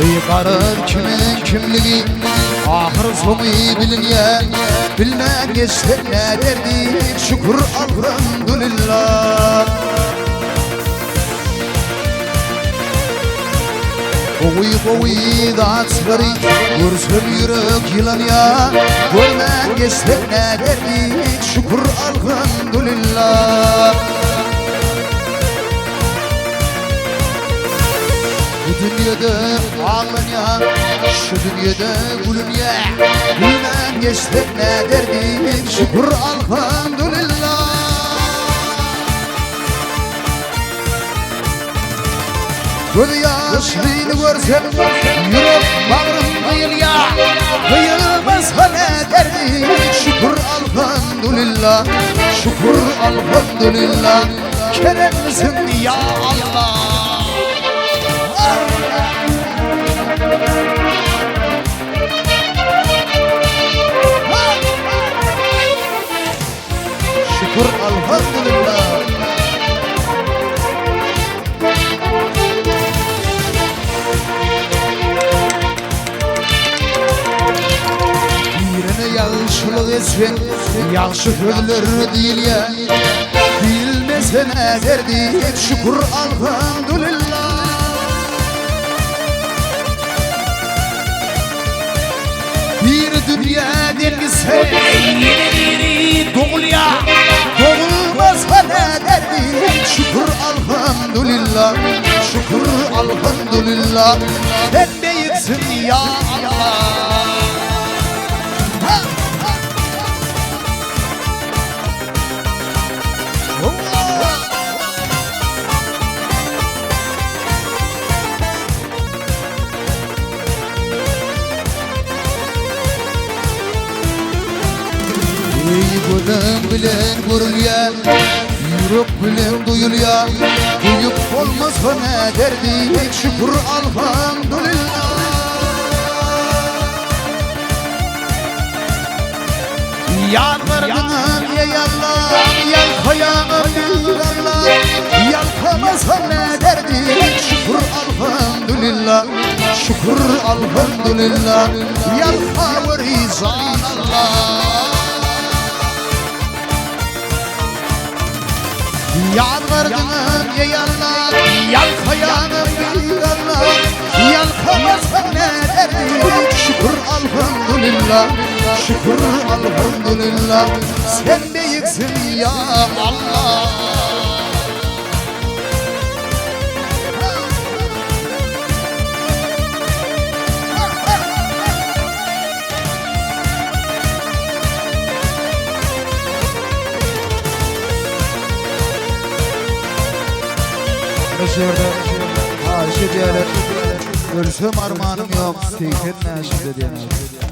Eý garaz kimiň kimligi ahyr soňy bilinýär Bilmän geçsek näderdik şükür alhamdulillah Gowy gowy zatlary görsem ýürek ýylanýar Görmän geçsek näderdik şükür alhamdulillah Bu dünýede aglanýar, şu dünýede gülünýär. Gülmän geçsek näderdik, şükür alhamdulillah. Göz ýaşlyny görsem, ýürek bagrym gyýylýar. Gyýylmasa näderdik, şükür alhamdulillah. Şükür alhamdulillah. Keremlisin ya Allah. Şükür alhamdulillah. Birine ýagşylyk etseň, ýagşy sözler diýilýär. Diýilmese näderdi, şükür alhamdulillah. Biri dünýäden gitse, ýene biri dogulýar. Dogulmasa näderdi, şükür alhamdulillah. Şükür alhamdulillah. Sen beýiksin ýa Allah. Eý gözüň bilen görülýär, ýürek bilen duýulýar. Duýup bolmasa näderdik, şükür alhamdulillah. Ýalbardyňam eý Allam, ýalkaýaňam bir Allah. Ýalkamasa näderdik, şükür alhamdulillah. Şükür alhamdulillah, ýalkaweri jan Allah. Ýalbardyňam eý Allah, ýalkaýaňam bir Allah. Ýalkamasa näderdik, şükür alhamdulillah. Şükür alhamdulillah, sen beýiksin ýa Allah. Şu ýerde haýyş edýärler. Ölsem armanym ýok, 80 ýaşymda diýen.